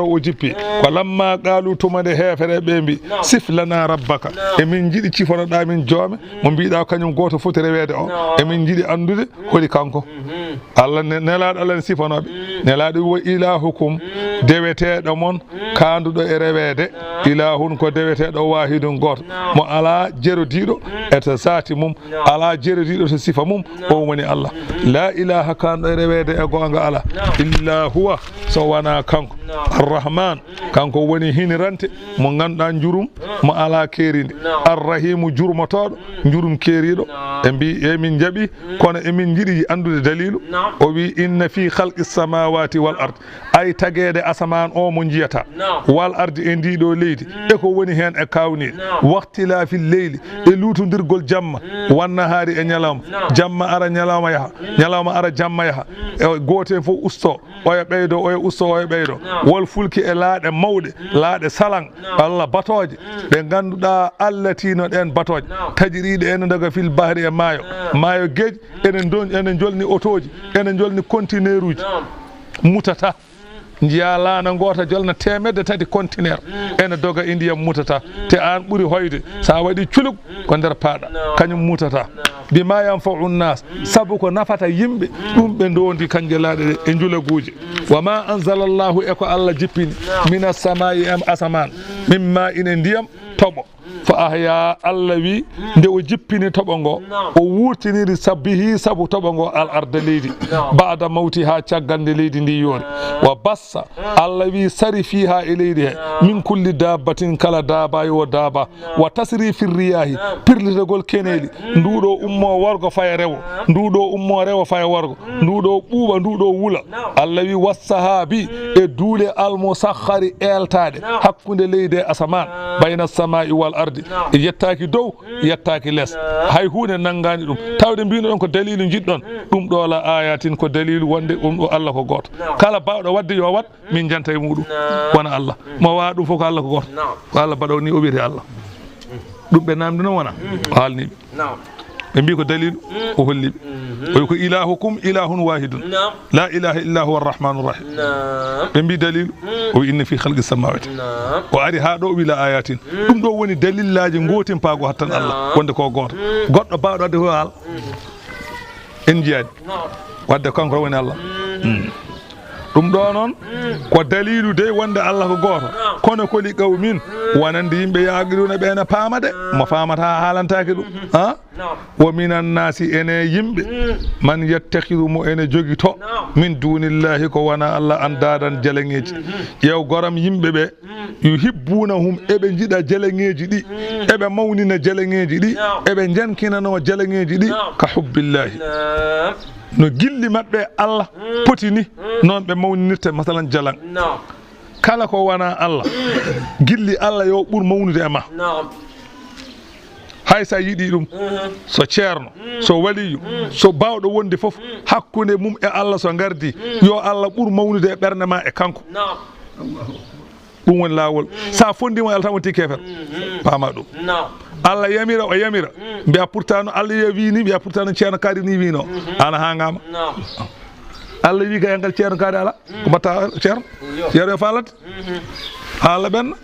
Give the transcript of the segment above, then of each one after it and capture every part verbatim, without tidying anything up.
o jippi. Ko lamma qaalu, tuma nde heefereɓe ɓe mbi, sif lana rabbaka. Emin njiɗi cifonoɗa min joome, mo mbiɗa kañum gooto foti reweede o. Emin njiɗi anndude holi kanko. Allah ne-, nelaaɗo Allah ne sifanoɓe. Nelaaɗo wi, wa ilahukum, deweteeɗo mon, kaanduɗo e reweede, ilahun ko deweteeɗo wahidun gooto, mo alaa jerodiiɗo e to zaati mum, alaa jerodiiɗo to sifa mum, o woni Allah. La ilaha, kaanɗo e reweede e goonga alaa, illa huwa, so wonaa kanko. Arrahman, kanko woni hinirante, mo ngannduɗaa njurum, mo alaa keerindi. Arrahimu, jurmotooɗo, njurum keeriiɗo. Ɓe mbi, emin njaɓi, kono emin njiɗi anndude daliilu. O wi, inna fi khalqi samawati wal ard, ay tageede asamaan o mo njiyata, wal ardi, e ndi ɗo leydi, e ko woni heen e kawniiɗe, waqtilaafi leyli, e luutondirgol jamma, wan nahaari, e ñalawma, jamma ara ñalawma yaha, ñalawma ara jamma yaha, e gooto heen fof usto, oya ɓeydo, oya usto, oya ɓeydo, wal fulki, e laaɗe mawɗe, laaɗe salan, Allah batooje, ɗe ngannduɗaa allati no ɗeen batooje, tajriiɗe ene ndoga fil bahri, e maayo, maayo geej, ene don-, ene njolni otooji, ene njolni conteneuruji, mutata. Njiya laana ngoota jolna teemedde tati conteneur, ene doga e ndiyam mutata, te aan ɓuri hoyde, sa waɗi culuk ko nder paaɗa, kañum mutata. Bima yanfa'u nnas, sabu ko nafata yimɓe, ɗum ɓe ndondi kanje laaɗe ɗe e njulaguuje. Wa ma anzalallahu, e ko Allah jippini, minas samaa'i, em asamaan, min ma'in, e ndiyam, toɓo. Fa ahya, Allah wi, nde o jippini toɓo ngo, o wurtiniri sabbihi, sabu toɓo ngo, al arda, leydi, ba'da mawtiha, caggal nde leydi ndi yoori. Wa bassa, Allah wi, sari fiha, e leydi he, min kulli dabbatin, kala daaba yo daaba. Wa tasrifi riyahi, pirlitagol keneeli, nduɗo ummo worgo faya rewo, nduɗo ummo rewo faya worgo, nduɗo ɓuuɓa, nduɗo wula. Allah wi, wassahaabi, e duule almusakhkhari, eeltaaɗe hakkunde leydi e asamaan, bayna samaa'i wal ardi, e yettaaki dow, yettaaki les. Hay huunde nanngaani ɗum. Tawde mbinoɗon ko daliilu njiɗɗon, ɗum ɗo la ayatin, ko daliilu wonde ɗum ɗo Allah ko gooto. Kala baawɗo waɗde yo waɗ, min janta e muɗum. Wona Allah. Mo waawa ɗum fof ko Allah ko gooto. Ko Allah baɗo ni o wiyete Allah. Ɗum ɓe namdi noon wona. O haalni ɓe. Ɓe mbi ko daliilu, o holli ɓe. O wi ko ilahukum ilahun wahidun. La ilaha illa huwa arrahmanu rahim. Ɓe mbi daliilu, o wi inna fi khalqi samawati. O ari haa ɗo, o wi la ayatin. Ɗum ɗo woni dalillaaji gootimpaago hattan Allah, wonde ko gooto. Goɗɗo baawɗo wadde ko haal. En njiyaani. Wadde kanko woni Allah. Mm. Ɗum ɗo noon ko daliilu dey wonde Allah ko gooto. Kono ko li qawmin, wonande yimɓe, yaqiluna, ɓe ene paama de. Mo faamata haalantaake ɗum. Ha? Wa minan nasi, ene yimɓe, man yattakhidu, mo ene jogito, min dunillahi, ko wona Allah, andadan, jalaŋeeji. Ƴeew goram yimɓe ɓe, yuhibbunahum, eɓe njiɗa jalaŋeeji ɗi, eɓe mawnina jalaŋeeji ɗi, eɓe njankinano jalaŋeeji ɗi, ka hubbillahi. No gilli maɓɓe e Allah poti ni, noon ɓe mawninirta, masalan, jalaŋ. Kala ko wona Allah, gilli Allah yo ɓur mawnude e ma. Hay sa yiɗi ɗum, so ceerno, so waliyu, so baawɗo wonde fof, hakkunde mum e Allah so ngardi, yo Allah ɓur mawnude e ɓernde ma e kanko. Ɗum woni laawol. Sa fondima e Allah tan wonti keefer. Paama ɗum. Allah yamira, o yamira. Mbiya pourtant no Allah ya wi ni, mbiya pourtant no ceerno kaari ni wino. Ana hangama. Allah wi ga ngal ceerno kaari ala. Ko mbatta ceerno? Ceerno yo faalante. Haala ɓenna.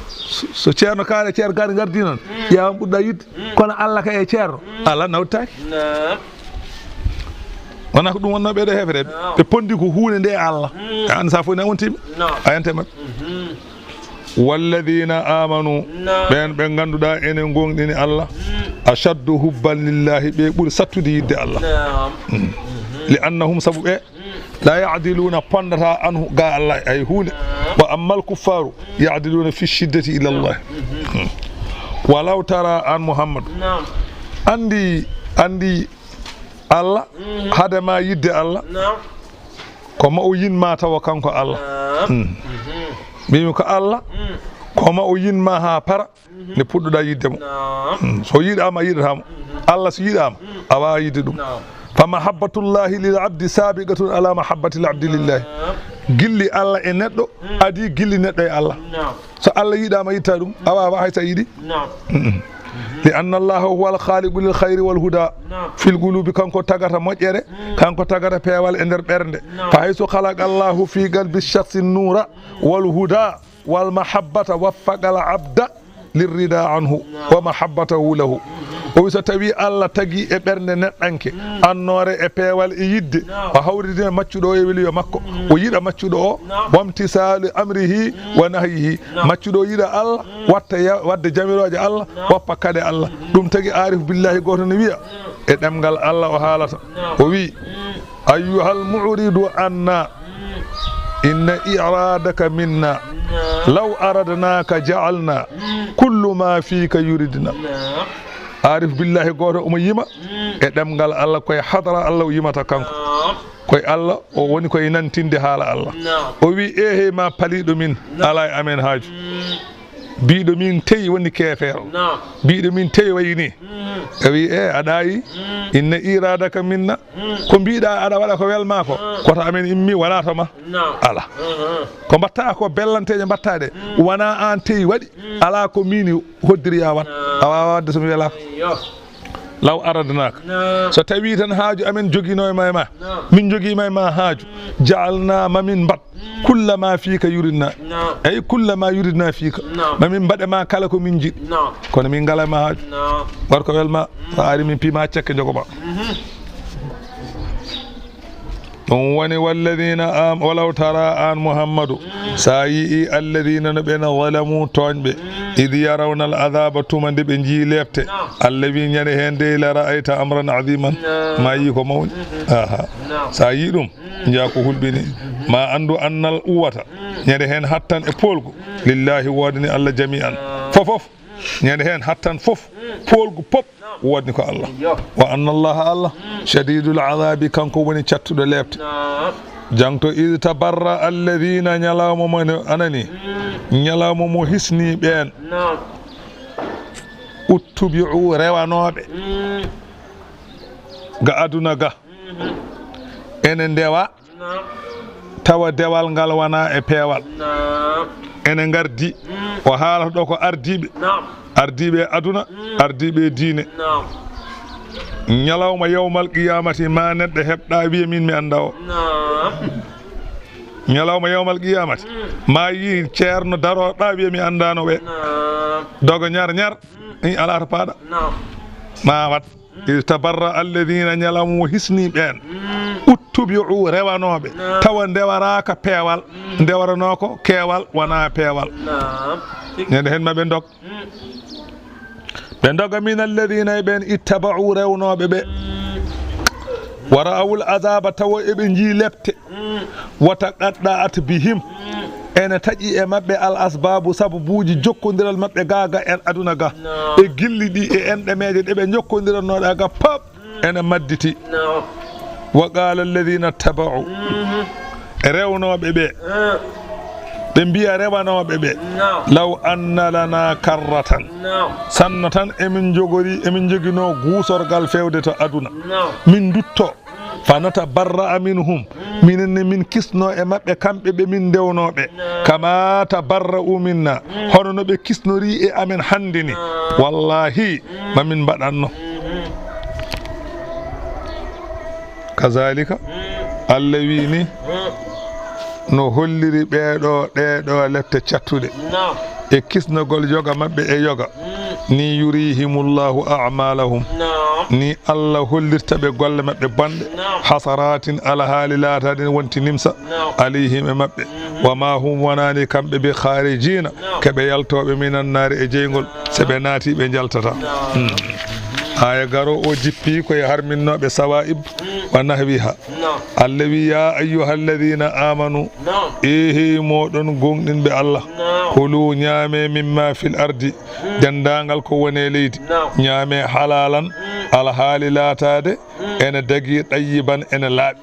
So, so ceerno kaari, ceerno kaari ngardi noon. Yaa on ɓurɗa yiɗde. Kono Allah ka e ceerno. Allah nawtaaki. Wona ko ɗum wonno ɓeɗo heefereɓe. Ɓe pondi ko huunde nde e Allah. A andi sa fof ne on timmi. A yante maɓɓe. Walladina amanu, ɓen ɓe ngannduɗaa ene ngoongɗini Allah, ashaddu hubban lillahi, ɓe ɓuri sattude yidde Allah. Li annahum, sabu ɓe, la ya'diluna, pondata, anhu, ga Allah hay huunde. Wa ammal kuffaru ya'diluna fi shiddati ila Allah. Walaw tara, an Muhammad, andi, andi Allah, hade ma yidde Allah, ko ma o yin ma tawa kanko Allah. Mbimi ko Allah, ko ma o yin ma ha para, nde puɗɗoɗa yidde mo. So yiɗama, a yiɗata mo. Allah so yiɗama, a wawa yidde ɗum. Fa mahabbatullahi lil abdi sabiqatun ala mahabbatil abdi lillahi. Gilli Allah e neɗɗo adi gilli neɗɗo e Allah. So Allah yiɗama, yitta ɗum, a wawa hay sa yiɗi. Li anna Allaha huwa al-khaliqu lil khayri wal huda fil qulubi, kanko tagata moƴƴere, kanko tagata peewal e nder ɓernde. Fa haysu khalaqa Allahu fi qalbi shakhsi nura wal huda wal mahabbata waffaqa al abda lirrida anhu wa mahabbatahu lahu. O wi so tawi Allah tagi e ɓernde neɗɗanke annoore e peewal e yidde, o hawridina maccuɗo o e weliyo makko, o yiɗa maccuɗo o, wamtisalu amrihi wa nahyihi, maccuɗo o yiɗa Allah, watta ya-, wadde jamirooje Allah, woppa kaɗe Allah. Ɗum tagi aarif billahi gooto ne wiya, e ɗemngal Allah o haalata, o wi, ayyuhal mu'ridu anna, inna i'radaka minna, law aradnaka ja'alna kullu ma fika yuridna. Aarif billahi gooto omo yima e ɗemngal Allah, koye hadara Allah o yimata kanko. Koye Allah o woni koye nantinde haala Allah. O wi, eehey ma paliiɗo min, alaa e amen haaju. Biiɗo min teyi woni keefeero. Biiɗo min teyi wayi ni. O wi, e, aɗa ayi, inna iradaka minna. Ko mbiɗa aɗa waɗa ko welma ko, koto amen immi, wala to ma. Ala. Ko mbatta ko bellanteeje mbatta ɗe, wona an teyi waɗi. Ala ko min hoddiri ya wat. A wawa wadde so mi welaka. Law aradnaka. So tawi tan haaju amen jogino e ma, e ma. Min jogima e ma haaju. Ja'alna, ma min mbaɗ. Kulla ma fika yuridna. Ay, kulla ma yuridna fika. Ma min mbaɗe ma kala ko min jiɗi. Kono min ngala e ma haaju. War ko welma, so ari min pima cekke jogo ma. Ɗum woni, walladina am-, walaw tara an Muhammadu, sa yi'i alladina no ɓen zalamu tooñɓe, id yarawna al adaba tuma nde ɓe jii lepte, Allah wi ñande hen dey la ra'ayta amran aziman, ma yi ko mawni. Aha. Sa yi ɗum, jaa ko hulɓini. Ma andu annal quwwata, ñande hen hattan e polgu, lillahi woodani Allah jami'an. Fof fof. Ñande hen hattan fof, poolgu pop, woodani ko Allah. Wa anna Allaha, Allah, shadidul azabi, kanko woni cattuɗo leepte. Jangto, id tabarra alladina, ñalawma mo ne anani, ñalawma mo hisni ɓeen, uttubi'u, rewanoɓe ga aduna ga, ene ndewa, tawa dewal ngal wona e peewal. Ene ngardi, o haalata ɗo ko ardiiɓe, ardiiɓe e aduna, ardiiɓe e diine. Ñalawma yawmal qiyamati, ma neɗɗo heɓ ɗa wiya min mi annda o. Ñalawma yawmal qiyamati, ma yi ceerno daro ɗa wiya mi anndano ɓe. Dogo ñar ñar, i ala to paɗa. Ma wat. Id tabarra alladina, ñalawma mo hisni ɓeen, uttubi'u, rewanoɓe, tawa ndewaraka peewal, ndewarano ko keewal, wona peewal. Ñande hen ma ɓe dog. Ɓe doga min alladina e ɓeen ittaba'u, rewnoɓe ɓe. Wa ra'awul azaba, tawa eɓe jii lepte. Wa taqatta'at bihim, ene taƴi e maɓɓe al asbabu, sababuuji jokkondiral maɓɓe ga, ga en aduna ga, e gilli ɗi e enɗameeje ɗe ɓe jokkondirannoɗa ga pap, ene madditi. Wa qala alladina ttaba'u, rewnoɓe ɓe, ɓe mbiya rewanoɓe ɓe, law anna lana karratan, sanno tan emin jogori, emin jogino guusorgal fewde to aduna, min dutto. Fa natabarra'a minhum, minen ne min kisno e maɓɓe kamɓe ɓe min ndewnoɓe. Kama tabarra'u minna, hono no ɓe kisnori e amen hannde ni. Wallahi, ma min mbaɗanno. Kazalika, Allah wi ni, no holliri ɓeeɗo, ɗeeɗo lepte cattuɗe. E kisnogol yoga maɓɓe e yoga. Ni yurihimullahu a'malahum. Ni Allah hollirta ɓe golle maɓɓe bonɗe. Hasaratin, alhaali laataɗen wonti nimsa. Alayhim e maɓɓe. Wa ma hum, wonani kamɓe, bi kharijina, ke ɓe yaltoɓe, minan naari, e jeyngol. Se ɓe naati, ɓe jaltata. Hmm. Aya garo o jippi ko e harminnoɓe sawa'ib wa nahwiha. Allah wi, ya ayyuhalladhina amanu, eehey moɗon gomɗinɓe Allah, kulu, ñaame, mimma fil ardi, denndaangal ko woni e leydi, ñaame halalan, alhaali laataade ene dagi, tayyiban, ene laaɓi.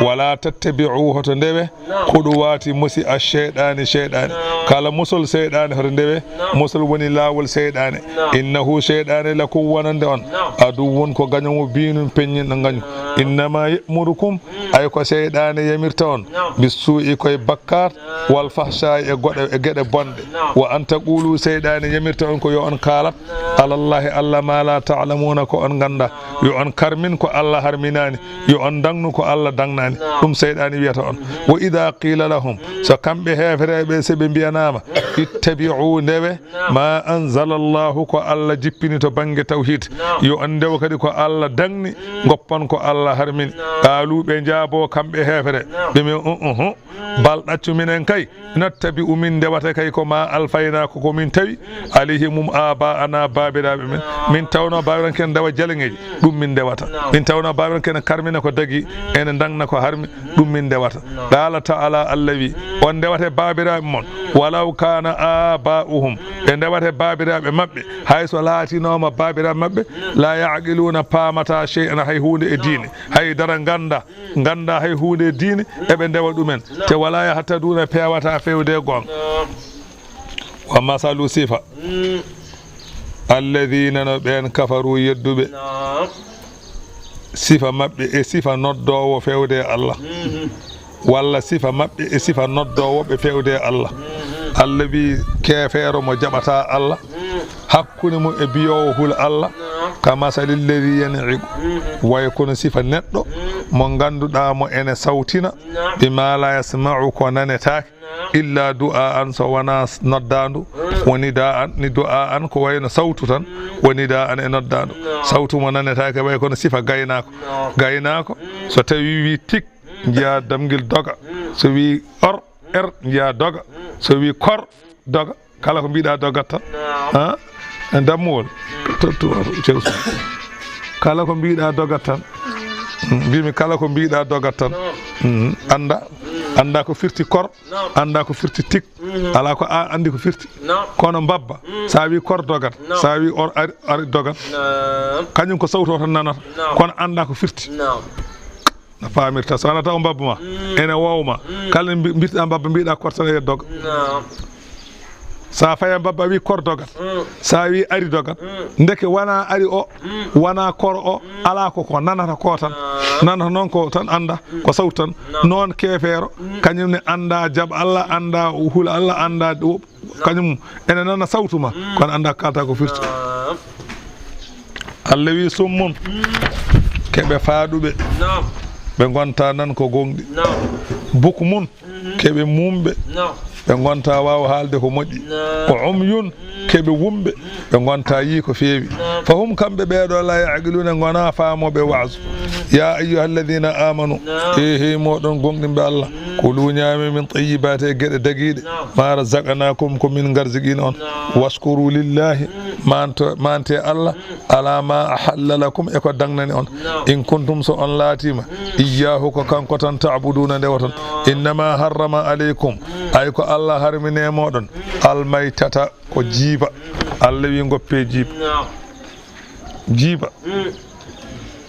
Wala tattabi'u, hoto ndewe, khutuwati, mosi, ash-shaytani, shaytani. Kala mosol seyɗaane, hoto ndewe, mosol woni laawol seyɗaane. Innahu, seyɗaane, lakum, wonande on, aduwwun, ko gaño mo, biinun, peññinɗo gaño. Innama ya'murukum, ay ko seyɗaane yamirta on, bissuu'i, koye bakkaat, wal fahshaa'i, e goɗe, e geɗe bonɗe. Wa an taqulu, seyɗaane yamirta on ko yo on kaalat, alallahi, Allah, ma la ta'lamuna, ko on ngannda. Yo on karmin ko Allah harminaani, yo on dangnu ko Allah dangnaani. Ɗum seyɗaane wiyata on. Wa idha qila lahum, so kamɓe heefereɓe, so ɓe mbiyanaama, ittabi'u, ndewe, ma anzala Allahu, ko Allah jippini to bannge tawhid. Yo on ndew kadi ko Allah dagni, ngoppan ko Allah harmini. Qaalu, ɓe njaabo kamɓe heefere, ɓe mbi, "Uhuhu, bal, ɗaccu minen kay, nattabi'u, min ndewata kay ko ma alfayna, ko ko min tawi, alayhi mum aba'ana, baabiraaɓe men. Min tawno baabiraaɓe men kene ndewa jaleŋeeji, ɗum min ndewata. Min tawno baabiraaɓe men kene karmina ko dagi, ene dagna ko harmi, ɗum min ndewata." Qala ta'ala, Allah wi, on ndewate baabiraaɓe mon, walaw kana aba'uhum, ɓe ndewate baabiraaɓe maɓɓe, hay so laatinooma baabiraaɓe maɓɓe, la ya'qiluna, paamata, shay'an, hay huunde e diine, hay dara ngannda, ngannda hay huunde e diine, eɓe ndewa ɗumen, te wala yahtaduna, peewata fewde e goonga. Wa masalu, sifa, alladhina, no ɓeen, kafaru, yedduɓe, sifa maɓɓe e sifa noddoowo fewde e Allah, walla sifa maɓɓe e sifa noddoowo ɓe fewde e Allah. Allah wi, keefeero mo jaɓata Allah, hakkunde mum e biyoowo hul Allah, ka masali alladhi yan'iqu, way kono sifa neɗɗo mo ngannduɗaa mo ene sawtina, bima la yasma'u, ko nanetaake, illa du'aan, so wonaa noddaandu, wa nidaan, ni du'aan, ko wayno sawtu tan, wa nidaan, e noddaandu. Sawtu mo nanetaake, way kono sifa gaynaako. Gaynaako, so tawi wi tik, njiya damgel doga. So wi or, er, njiya doga. So wi kor, doga. Kala ko mbiɗa dogat tan. Ha? E dammuwol. To, to, cew. Kala ko mbiɗa dogat tan. Mm, mbimi kala ko mbiɗa dogat tan. Mm, annda, annda ko firti kor, annda ko firti tik. Ala ko a anndi ko firti. Kono mbabba, sa wi kor dogat, sa wi or ari, ari dogat. Kañum ko sawto tan nanata. Kono annda ko firti. No paamirta, so wonaa taw mbabba ma ene woowa ma, kala mbi-, mbirtiɗaa mbabba, mbiɗa kor tan e doga. Sa faya mbabba wi kor dogat, sa wi ari dogat, ndeke wonaa ari o, wonaa kor o, alaa ko, ko nanata ko tan. Nanata noon ko tan annda, ko sawtu tan. Noon keefeero, kañum ne annda jaɓ Allah, annda hul Allah, annda wo-, kañum ene nana sawtu ma, kono annda kalta ko firti. Allah wi, summun, keɓe faaɗuɓe, ɓe ngonta nan ko gonɗi. Bukmun, keɓe mumɓe, ɓe ngonta waawa haalde ko moƴƴi. Ko umyun, keɓe wumɓe, ɓe ngonta yii ko feewi. Fahum, kamɓe ɓeeɗo, la yaqiluna, ngona faamooɓe waazu. Ya ayyuha alladhina amanu, e hey moɗon gonɗinɓe Allah, kulu, ñaame, min tayyibati, e geɗe dagiiɗe, ma razaqnakum, ko min ngarziqino on. Washkuru lillahi, manto, mante Allah, ala ma ahalla lakum, e ko dagnani on. In kuntum, so on laatima, iyyahu, ko kanko tan, ta'buduna, ndewoton. Innama harrama alaykum, ay ko Allah harmine moɗon, almaytata, ko jiiba. Allah wi, ngoppe jiiba. Jiiba.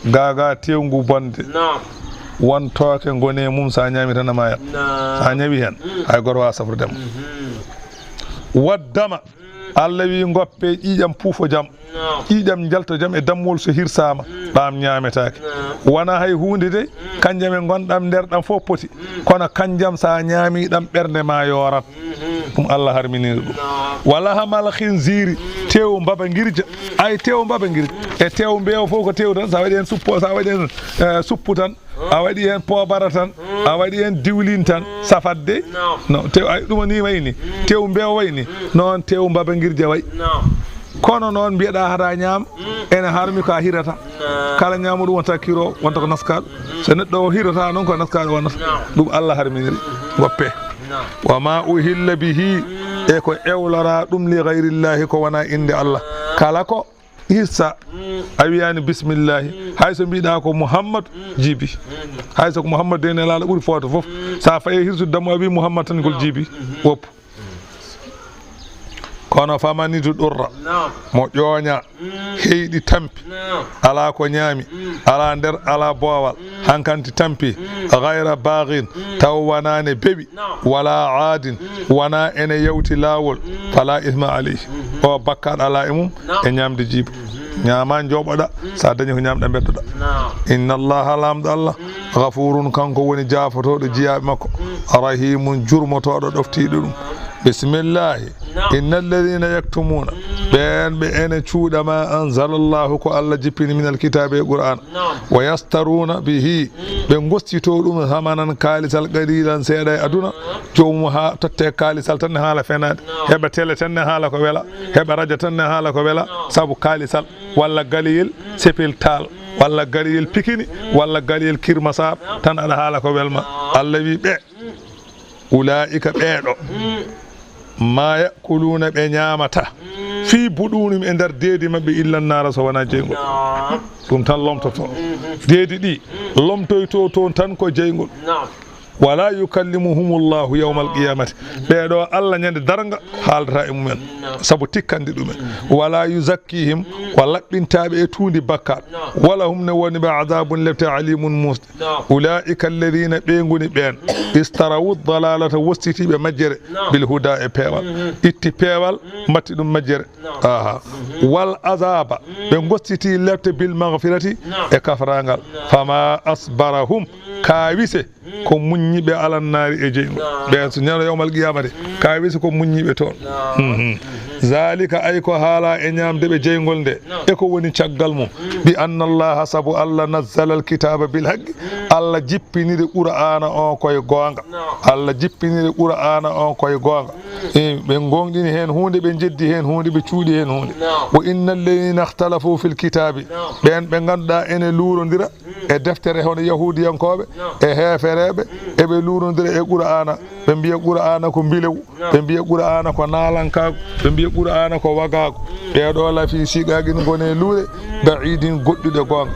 Gaga tewngu bonde. Won tooke ngone mum, sa ñaami tan a mayat. Sa ñawi hen, hay goto wawa safrude ma. Waddama. Allah wi, ngoppe ƴiƴam puufo jam. Ƴiƴam njalto jam e dammuwol so hirsama, ɗam ñametake. Wona hay hunde de, kanjam e gonɗam nder ɗam fof poti. Kono kanjam sa ñaami ɗam, ɓernde ma yorat. Ɗum Allah harminiri ɗum. Wa lahamal khinziri, tew mbaba ngirja. Ay, tew mbaba ngirja e tew mbeewa fof ko tew tan. Sa waɗi hen suppo, sa waɗi hen, eh, suppu tan, a waɗi hen poobara tan, a waɗi hen diwlin tan, safat de. No tew, ay, ɗum ni wayni, tew mbeewa wayni, noon tew mbaba ngirja way. Kono noon mbiyeɗa hata ñaam, ene harmi ko a hirata. Kala ñaamuɗo wonta kiro, wonta ko naskaɗo. So neɗɗo o hirata noon, ko naskaɗo wonata. Ɗum Allah harminiri. Ngoppe. Wa ma uhilla bihi, e ko ewlora ɗum, li ghayrillahi, ko wona innde Allah. Kala ko hirsa, a wiyani bismillahi, hay so mbiɗa ko Muhammad, jiibi. Hay so ko Muhammad de, Nelaɗo ɓuri footo fof. Sa faye hirsude dammu, a wi Muhammad tan, ngol jiibi. Woppu. Kono famani tu ɗurra, mo ƴooña, heyɗi tampi, ala ko ñaami, ala nder, ala boowal, hankanti tampi, ghayra baghin, taw wonani bewi, wala aadin, wona ene yawti laawol, fala ithma alayhi, o bakkaat ala e mum e ñaamde jiiba. Ñaama, njooɓoɗa, so a dañi ko ñaamɗa, mbeddoɗa. Naam. Inna Allaha, Laamɗo Allah, ghafuurun, kanko woni jaafotooɗo jiyaaɓe makko, rahiimun, jurmotooɗo ɗoftiiɗo ɗum. Bismillahi. Naam. Inna alladhina yaktumuuna, ɓeen ɓe ene cuuɗa ma anzala Allahu, ko Allah jippini, minal kitaabi, e Qur'aana, naam, wa yashtaruuna bihi, ɓe ngostito ɗum, samanan, kaalisal, qaliilan, seeɗa e aduna, joomum haa totte kaalisal tan ne haala fenaande, naam, heɓa tele tan ne haala ko wela, heɓa rajo tan ne haala ko wela, naam, sabu kaalisal, walla galiyel Sepel Taal, walla galiyel Pikini, walla galiyel Kirmasaar, tan aɗa haala ko welma. Allah wi ɓe, ulaa'ika, ɓeeɗo, ma ya'kuluuna, ɓe ñaamata, fii buɗuunihim, e nder deedi maɓɓe, illa naara, so wonaa jeyngol. Ɗum tan lomtoto. Deedi ɗi lomtoyto toon tan ko jeyngol. Wala yukallimuhumullahu yawmal qiyamati. Ɓeeɗo Allah ñande darnga haaldata e mumen, sabu tikkande ɗumen. Wala yuzakkihim, o laɓɓintaa ɓe e tuundi bakkaat. Wala hum, ne woni ɓe, adabun, lepte, alimun, muusɗe. Ulaa'ika alladhina, ɓe ngoni ɓeen, ishtarawu dalalata, wostitiiɓe majjere, bil huda, e peewal. Itti peewal, mbatti ɗum majjere. Aha. Wal azaba, ɓe ngostiti lepte, bil maghfirati, e kafrangal. Fama asbarahum, kaawise ko muññiiɓe, alan naari, e jeyngol. Ɓe so ñande yawmal qiyamati, kaawise ko muññiiɓe toon. Mhm. Zalika, ay ko haala e ñaamde ɓe jeyngol nde, e ko woni caggal mum. Bi anna Allaha, sabu Allah, nazzala al kitaba bil haqqi, Allah jippiniri Qur'aana on koye goonga. Allah jippiniri Qur'aana on koye goonga. E, ɓe ngoongɗini heen huunde, ɓe njeddi heen huunde, ɓe cuuɗi heen huunde. Wa inna alladhina ikhtalafu fil kitabi, ɓeen ɓe ngannduɗaa ene luurondira e deftere, hono Yahuudiyankooɓe e heefereeɓe, eɓe luurondira e Qur'aana. Ɓe mbiya Qur'aana ko mbilew, ɓe mbiya Qur'aana ko naalankaagu, ɓe mbiya Qur'aana ko wagaagu. Ɓeeɗo, lafi shiqaqin, ngoni e luure, ba'idin, goɗɗuɗe goonga.